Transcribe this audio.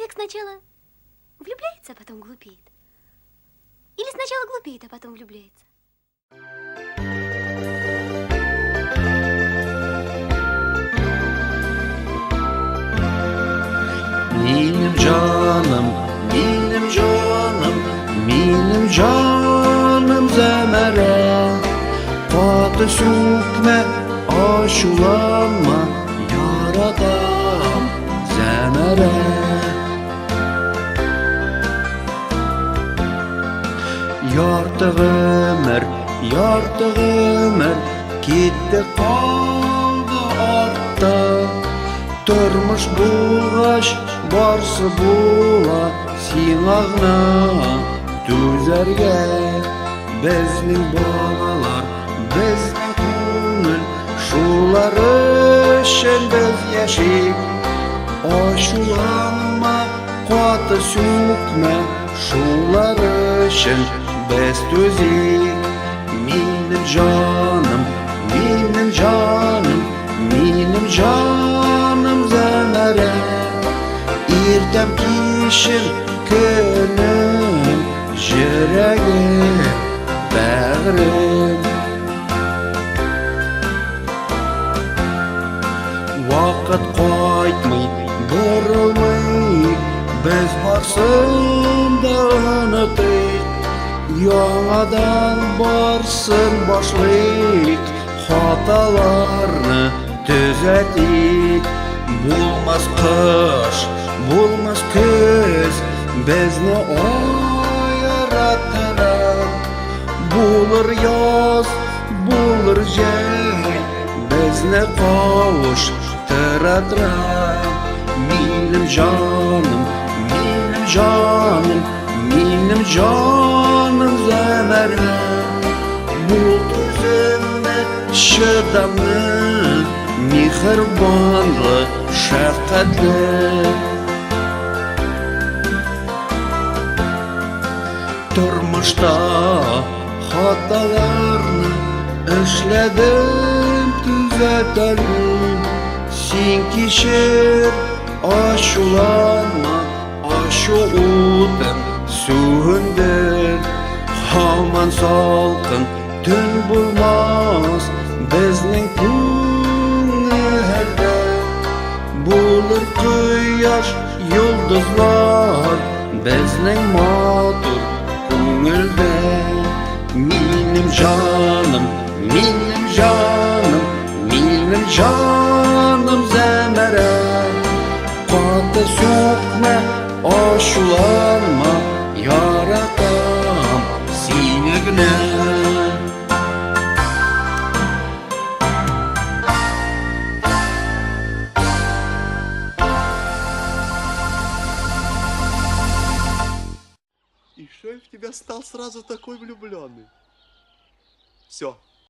Человек сначала влюбляется, а потом глупеет. Или сначала глупеет, а потом влюбляется. Минем җаным, минем җаным, минем җаным Зәмәрә. Каты сүкмә, ачуланма, яратам Зәмәрә. Ярты гомер, ярты гомер китте калды артта. Тормыш булгач, барсы була, сиңа гына түзәргә. Безнең балалар, безнең күңел, шулар өчен без яшик. Ачуланма, каты сүкмә, шулар өчен без түзик. Минем җаным, минем җаным, минем җаным Зәмәрә. Иртәм кичем көнем, җөрәгем, бәгърем. Вакыт кайтмый, борылмый, без барсын да онытыйк. Яңадан барсын башлыйк, хаталарны төзәтик. Булмас кыш, булмас көз, безне аера торам. Булыр яз, булыр җәй, безне кавыштыра тора. Минем җаным, минем җаным, минем җаным Зәмәрә. Бул түземле, чыдамлы, миһербанлы, шәфкатьле. Тормышта хаталарны эшләдем, төзәтәлмим. Син кичер, ачуланма, ачу утын сүндер. Һаман салкын төн булмас безнең күңелдә. Булыр кояш, йолдызлар безнең матур күңелдә. Минем җаным, минем җаным, минем җаным Зәмәрә. Каты сүкмә, ачуланма, яратам сине генә. И что я в тебя стал сразу такой влюбленный? Все,